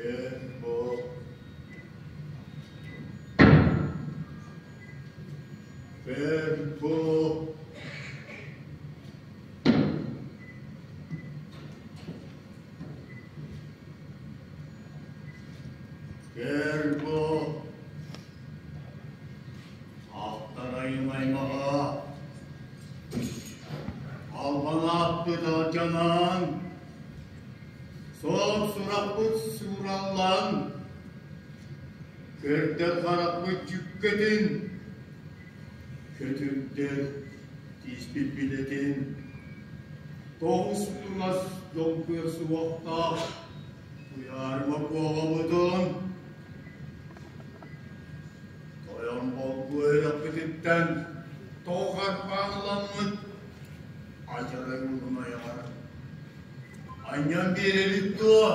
Tempo. Tempo. Ахтарайын аймаҕа Албан ааппыт алдьанан, суон сурахпыт суураллан, көрдөр харахпыт дьүккэтин, көтүрдэр тииспит билэтин, тоҕус тунас дьолгуйа суохтаах Туйаарыма куоҕабытын тойон болгуо үрэхпититтэн тоҕо харбаан ыламмыт адьарай уолун айаҕар анньан биэрэбит дуо?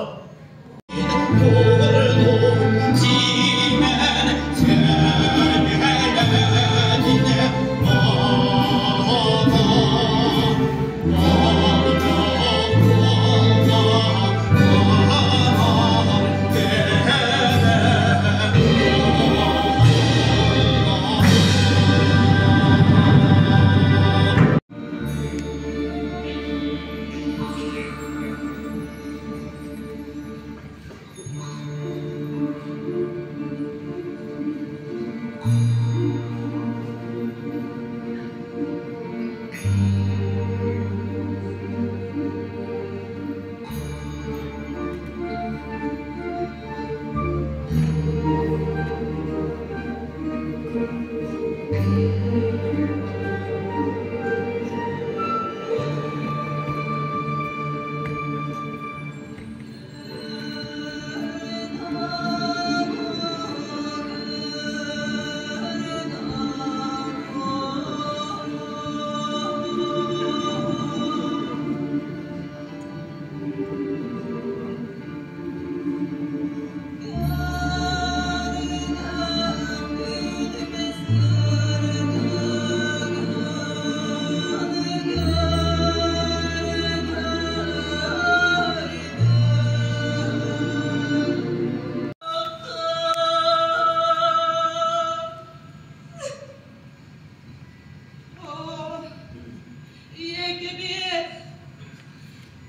Ийэкэбиэт,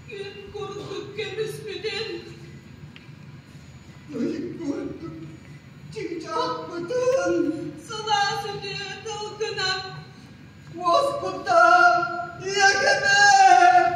күн курдук көмүспүтүн Ый курдук чыычаахпытын сылаас үтүө тылгынан уоскутан ийэкэбиэт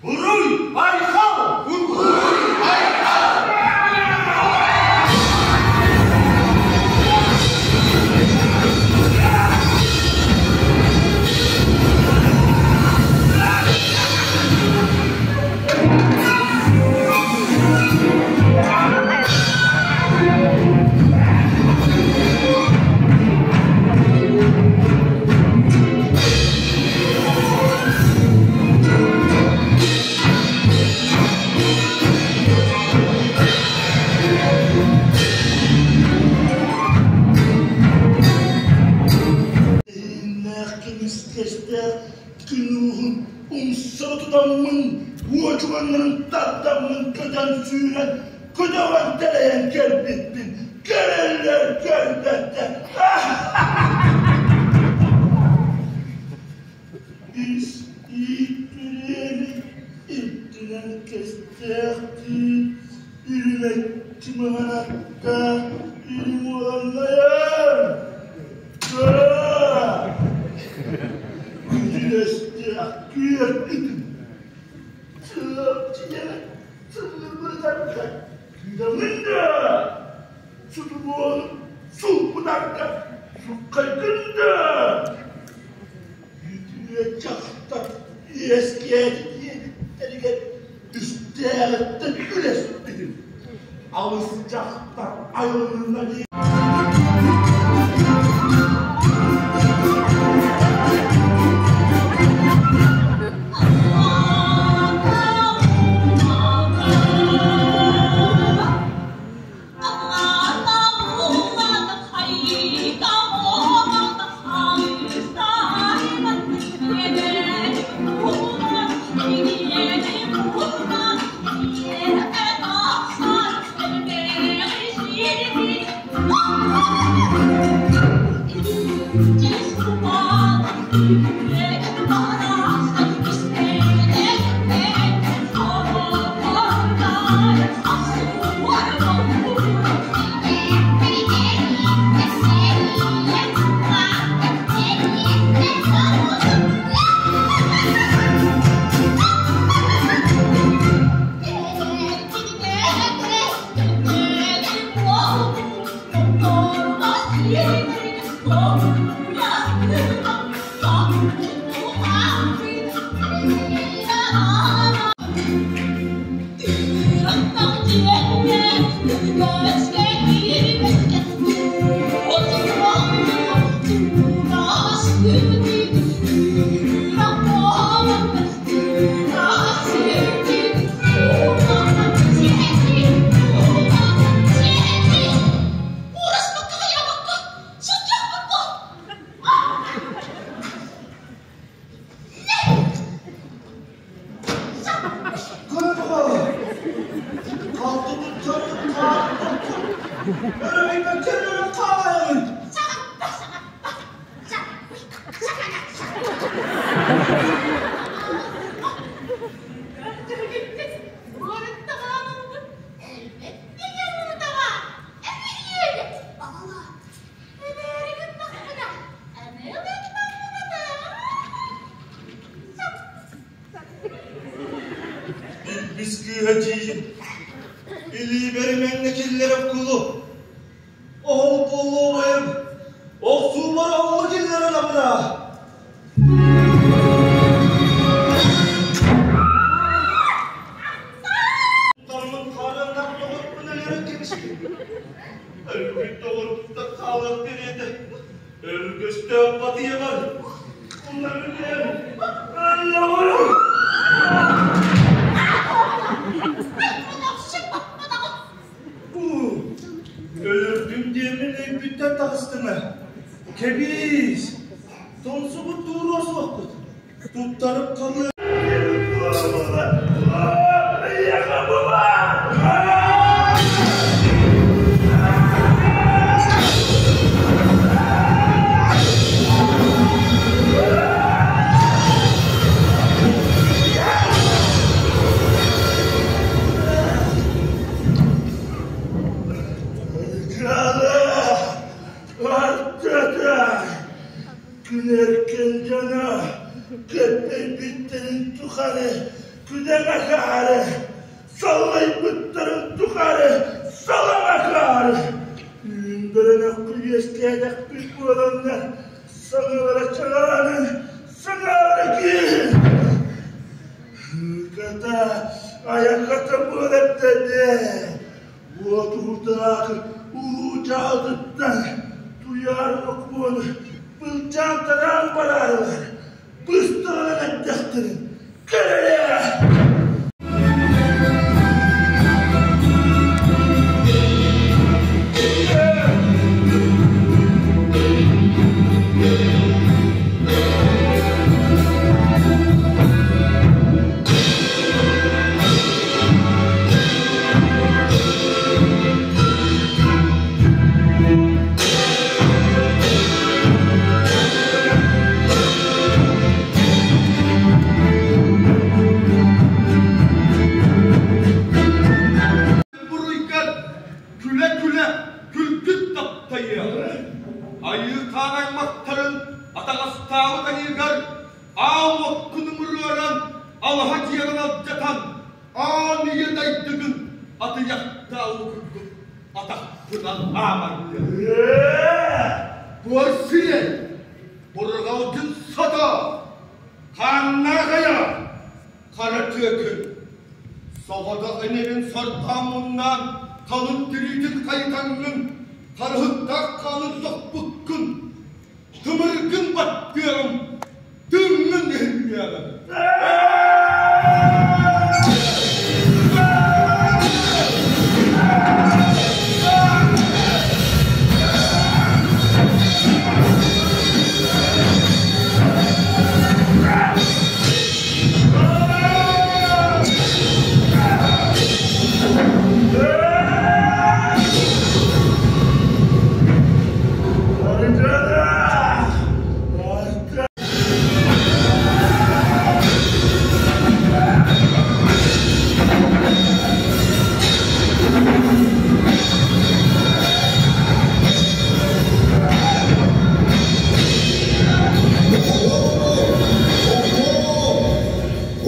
Уруй! Айхал! Уруй! Айхал! Иһиннээх көмүскэстээх күн ууһун умса тутаммын, уочуганнарын тардаммын көтөн сүүрэн, көтөҕөн тэлэйэн кэлбиппин көрөллөр көрбөттөр. Ис ииттириэни үрдүнэн кэстээхтии, үрүмэччи маҥан аттаах үрүҥ уоланнайан Күдьүөстээх күөрпүтүм Чыапчыйа сыллыбытарга кырамын да сутуруон сулбутарга суххайгын да Үтүө дьахтар үөскээти диэбиттэригэр үстээҕиттэн үлэспитим. Алыс дьахтар айылынна дии. Илбис кыыһа дьиийим, илиибэр имэҥҥэ киллэрэн кулу, оһол буолуоҕайым, охсуубар оһолу киллэрэн абыраа. Тармын хаарыаннаах доҕорбун өлөрөн кэбистим. Өлбүт доҕорбуттан хаалан кэриэтэ Өргөстөөх батыйабар уларыйан өллөҕүм. Бу өлөрдүм диэммин өйбүттэн таҕыстым ээ. Кэбиис! тухары күдэх акаары, саллайбыттарын тухары салаҥ акаары. Үүндэрэн үөскээтэхпит буоланнар, саҥалара чаҕаанын, саҥаара киһи. Ката, айаката буолар дэнэ. Уот уһурдаах улуу дьаһалтыттан туйаар бокуону былдьаан-тараан бараарылар, быстаран эрдэхтэрин кэрэлээ! Буруйгар күлэ-күлэ күлгүт таптайыа. Айыы хаан аймахтарын атаҕастаабыт айыыгар аал уоккун ыҥырыаран, алаһа дьиэҕин алдьатан, аан ийэ дайдыгын атыйахтаабы курдук атахпынан аамардыа. Буор сиэй, бурҕалдьын сото, хааннаах айа, хара түөкүн. Соҕотох инибин сордоон муннаан, халын тириитин хайытаҥҥын, харыһыктаах хаанын сохпуккун, тымыргын баттыаҕым, тыыҥҥын иһиллиэҕим.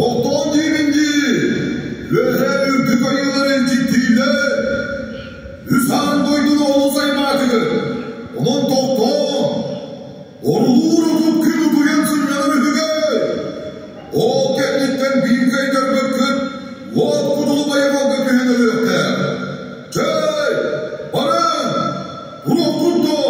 Оттон диибин дии, үөһээ үрдүк айыылар илдьиттииллэр. Үс аан дойдуну олус аймаатыгыт. Онон тохтоон, орулуур отут күн утуйан сынньанар үһүгэр. Ол кэнниттэн биир кыайтарбыккыт уот кутулу байҕалга түһэн өлүөхтээх. Чэй, барыҥ, туруоххут дуо?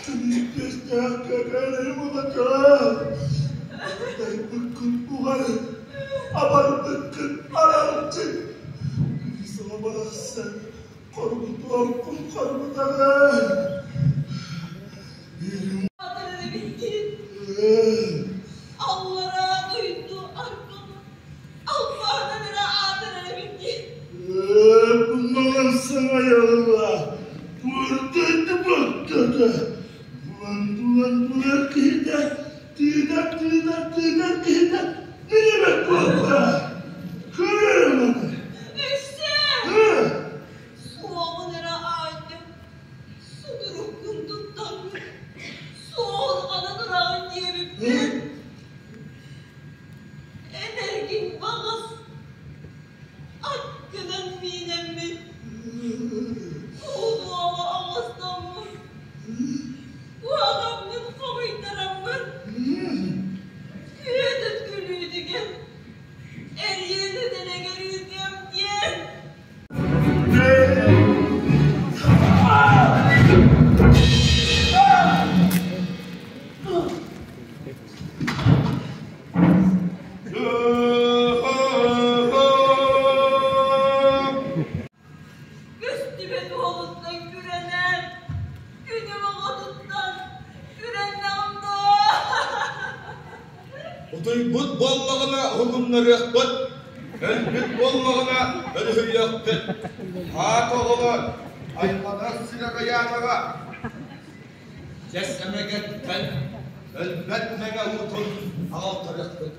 Түмүктээх кэкэрим оҕотоо, Тайбыккын уҕары, абарбыккын аралдьыт, Кыыс оҕо барахсан хоргутуохпун хоргутаҕын. Аллараа дойду аргыла, албаһынан эрэ аатырар эбиккин. Бу саҥайалла, бурдуйду буттата, булан булан булар киһитэ, тыынар тыынар тыынар киһитэ, минимэк буолла. Көрөрүм аны. Өссө суоҕун эрэ аанньа, судуруккун туттаҥҥын, суоһурҕана тураҕын диэбиппин. Энергиҥ баҕас аккынан миинэммин, куһуоҕа оҥостоммун, куһаҕаммын хомуйтараммын, күөтүт күлүүтүгэр эриэн үтэнэгэр ыытыам диэн. Көстүбэт уолуттан күрэнэн, күнүм оҕотуттан күрэннэҕим дуо? Утуйбут буоллаҕына уһугуннарыахпыт, өлбүт буоллаҕына өрүһүйүөхпүт. Аата оҕолор, айманар сирэ хайаатаҕа. Дьэс эмэгэттэн өлбөт мэҥэ уутун аҕалтарыахпыт.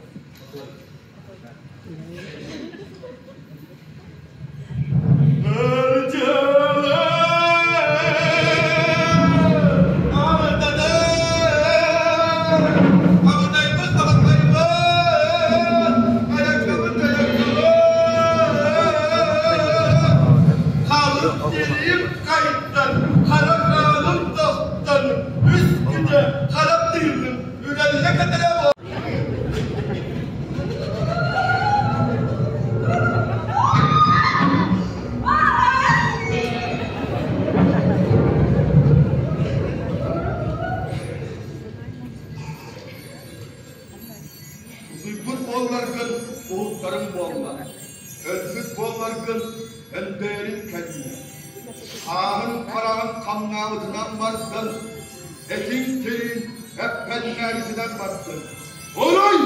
Утуйбут буолларгын уһуктарыҥ буолла, өлбүт буолларгын өндөйөрүҥ кэллэ. Хааһын хараҕын хамнаабытынан бардын, этиҥ тириҥ эппэннээбитинэн бардын. Оруй!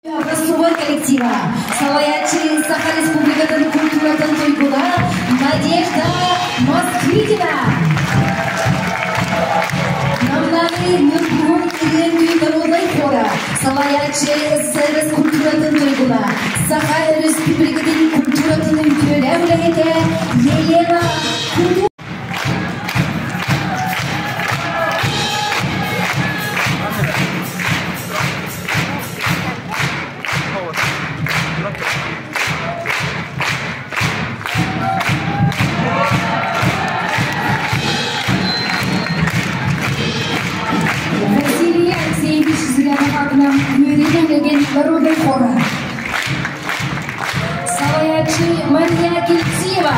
Образцовой коллектива, салаячы Саха Республикатын культуратын туйгуна Надежда Москвитина. Намнаны Нургун Ирен народной хора, салаячы СССР культуратын туйгуна, Саха Республикатын культуратын үтүөлэ Елена Куду. Василий Алексеевич Зырянов атынан Үөдэй народной хора. Салаячы Мария Кельциева.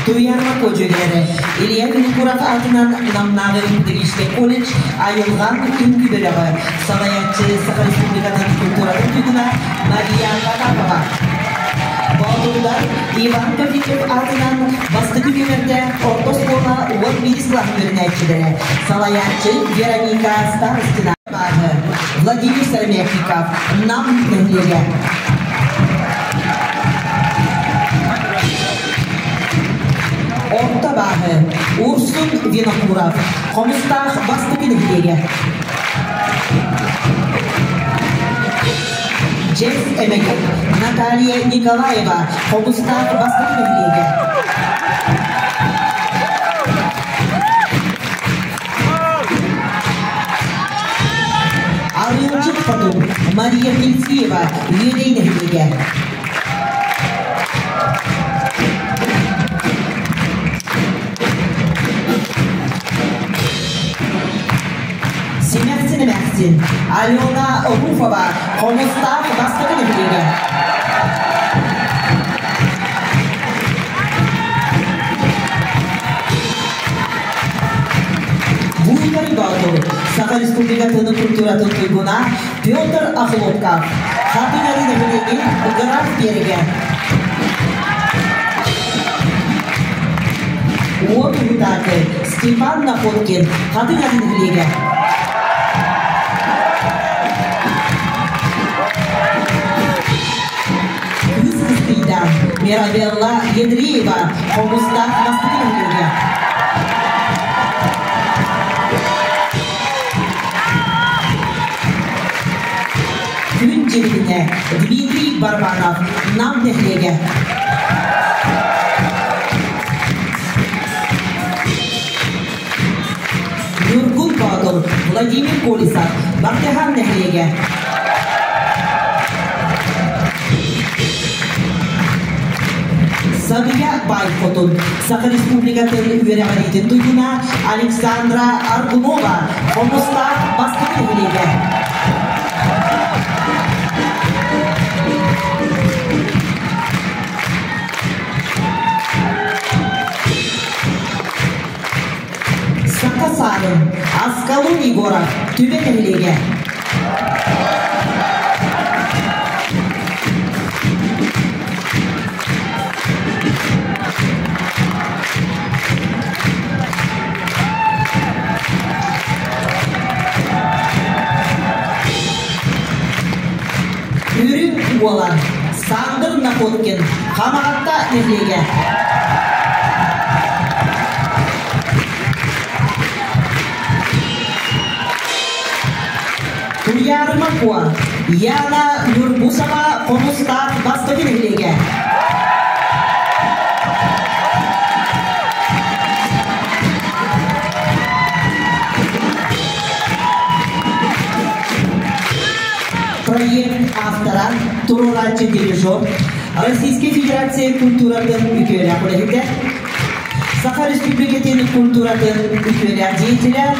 Туярма көжөлері Илья Винокуров атынан Намнағы педагогический колледж айылған үңкү бөлігі салаятчы Саха Республикатын культуратын туйгуна Мария Потапова. Боотурдар Иван Гаврилов атынан бастыкы нөмірде орто оскуола 11 класс үөрэнээччилэрэ салаятчы Вероника Старостина. Владимир Сыромятников Нам нэһилиэгэ. Орто бааһы Урсун Винокуров Хомустаах бастакы нэһилиэгэ. Джесс Эмегет Наталья Николаева Хомустаах бастакы нэһилиэгэ. Арыылдьыт Хотун Мария Кельциева Үөдэй нэһилиэгэ. Симэхсин эмээхсин Алена Руфова Хомустаах бастакы нэһилиэгэ. Буйдар Боотур Саха Республикатын культуратын туйгуна Петр Охлопков Хатыҥ Арыы нэһилиэгин Граф Биэрэгэ. Уот Уһутаакы Степан Находкин Хатыҥ Арыы нэһилиэгэ. Кыыс Кыстыйдаан Мирабелла Ядреева Хомустаах бастакы нэһилиэгэ. Күн Дьирибинэ Дмитрий Барбанов Нам нэһилиэгэ. Ньургун Боотур Владимир Колесов Бартыһаан нэһилиэгэ. Сабия Байхотун Саха Республикатын үөрэҕириитин туйгуна Александра Аргунова Хомустаах бастакы нэһилиэгэ. Аскалон Егоров, Түбэ нэһилиэгэ. Үрүҥ Уолан, Сандр Находкин, Хамаҕатта нэһилиэгэ. Туйаарыма Куо, Яна Ньургусова Хомустаах бастакы нэһилиэгэ. Проект автора, туруорааччы дирижер, Российскай Федерация культуратын үтүөлээх үлэһитэ, Саха Республикатын культуратын үтүөлээх деятеля,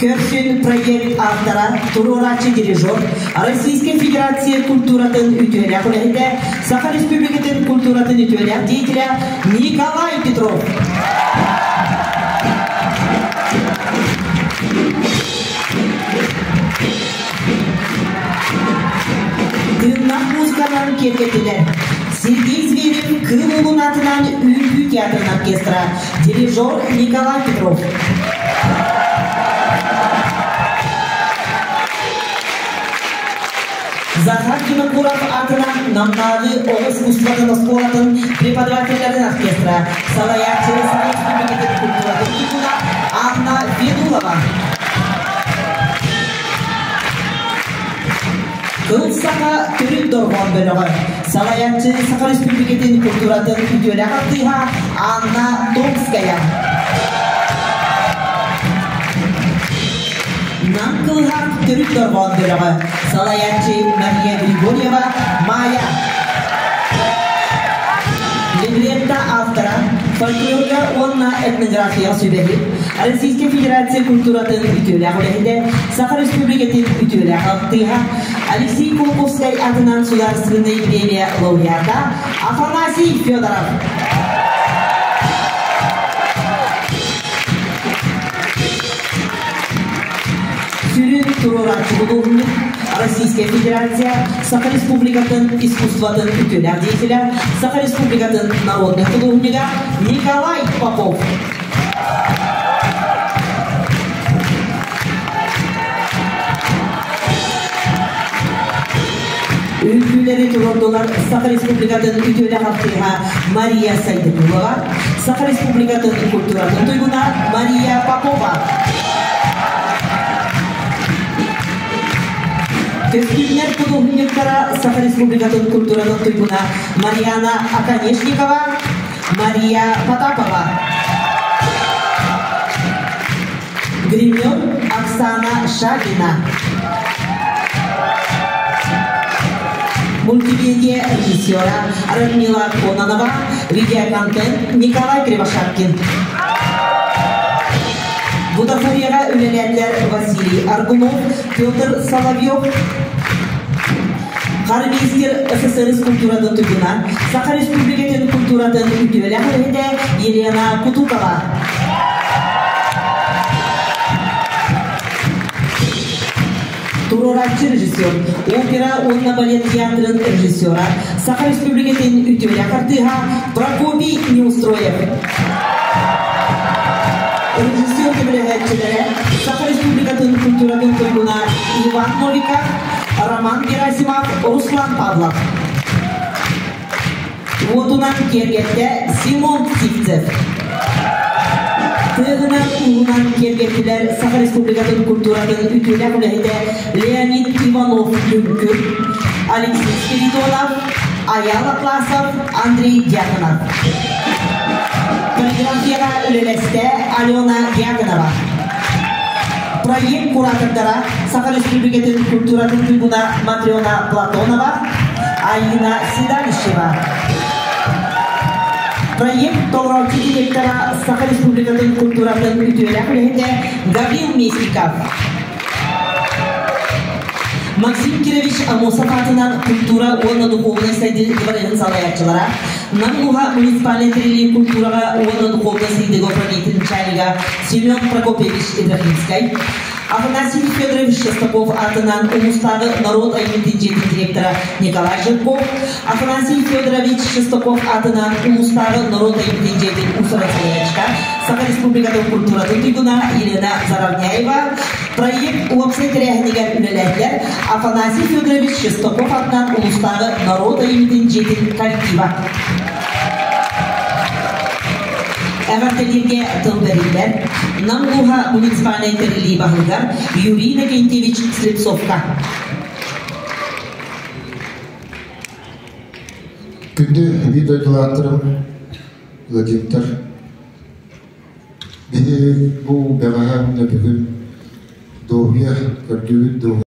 Көрсүн проект автора, туруорааччы дирижер, Российскай Федерация культуратын үтүөлээх үлэһитэ, Саха Республикатын культуратын үтүөлээх деятеля Николай Петров. Тыыннаах музыканан киэргэтилэр. Сергей Зверев Кыыл Улун аатынан Үҥкүү театрын оркестра, дирижер Николай Петров. Захар Винокуров аатынан Намнааҕы оҕо искусствотын оскуолатын преподавателлэрин оркестра, салайааччы Саха Республикатын культуратын туйгуна Анна Федулова. Кыл саха төрүт дорҕоон бөлөҕө, салайааччы Саха Республикатын культуратын үтүөлээх артыыһа Анна Томская. Нам кылыһах төрүт дорҕоон бөлөҕө, салайааччы Мария Григорьева, Майя. Либретто автора, фольклорга уонна этнографияҕа сүбэһит, Российскай Федерация культуратын үтүөлээх үлэһитэ, Саха Республикатын үтүөлээх артыыһа, Алексей Кулаковскай атынан судаарыстыбаннай премия лауреата Афанасий Федоров. Сүрүн туруорааччы худуоһунньук Российская Федерация Саха Республикатын искусствотын үтүөлээх деятеля, Саха Республикатын народнай худуоһунньуга Николай Попов. Үҥкүүлэри туруордулар Саха Республикатын үтүөлээх артыыһа Мария Сайдыкулова, Саха Республикатын культуратын туйгуна Мария Попова. Көстүүннэр худуоһунньуктара Саха Республикатын культуратын туйгуна Марьяна Оконешникова, Мария Потапова. Гример Оксана Шагина. Мультимедиа режиссера Радмила Кононова, видеоконтент Николай Кривошапкин. Бутафорияға үлеләтлер Василий Аргунов, Петр Соловьев, Хормейстер СССР культуратын туйгуна, Саха Республикатын культуратын үтүөлээх үлэһитэ Елена Кутукова. Туруорааччы режиссер, опера уонна балет театрын режиссера, Саха Республикатын үтүөлээх артыыһа Прокопий Неустроев. Режиссер көмөлөһөөччүлэрэ Саха Республикатын культуратын туйгуна Иван Новиков, Роман Герасимов, Руслан Павлов. Уотунан киэргэттэ Симон Сивцев. Тыаһынан ууһунан киэргэттилэр Саха Республикатын культуратын үтүөлээх үлэһитэ Леонид Иванов Лүҥкүр, Алексей Спиридонов, Аял Атласов, Андрей Дьяконов. Полиграфияҕа үлэлэстэ Алена Дьяконова. Проект куратордара Саха Республикатын культуратын туйгуна Матрена Платонова, Айина Седалищева. Проект толороочу директора Саха Республикатын культуратын үтүөлээх үлэһитэ Гаврил Местников. Максим Кирович Амосов аатынан культура уонна духовнай сайдыы дыбарыһын салайааччылара, Нам улууһа муниципальнай тэриллии культураҕа уонна духовнай сайдыыга управлениетын начальнига Семен Прокопьевич Ибрахимскай, Афанасий Федорович Шестаков аатынан улуустааҕы норуот айымньытын дьиэтин директора Николай Жирков, Афанасий Федорович Шестаков аатынан улуустааҕы норуот айымньытын дьиэтин уусуран салайааччыта, Саха Республикатын культуратын туйгуна Елена Заровняева проект уопсай тэрээһинигэр үлэлээтилэр Афанасий Федорович Шестаков аатынан улуустааҕы норуот айымньытын дьиэтин коллектива. Эҕэрдэлииргэ тыл бэриллэр Нам улууһа муниципальнай тэриллии баһылыгар Юрий Иннокентьевич Слепцовка. Күндү биир дойдулаахтарым, ыалдьыттар, биһи бу бэҕэһээ уонна бүгүн дуоһуйа көрдүүбүт дуоһуйа.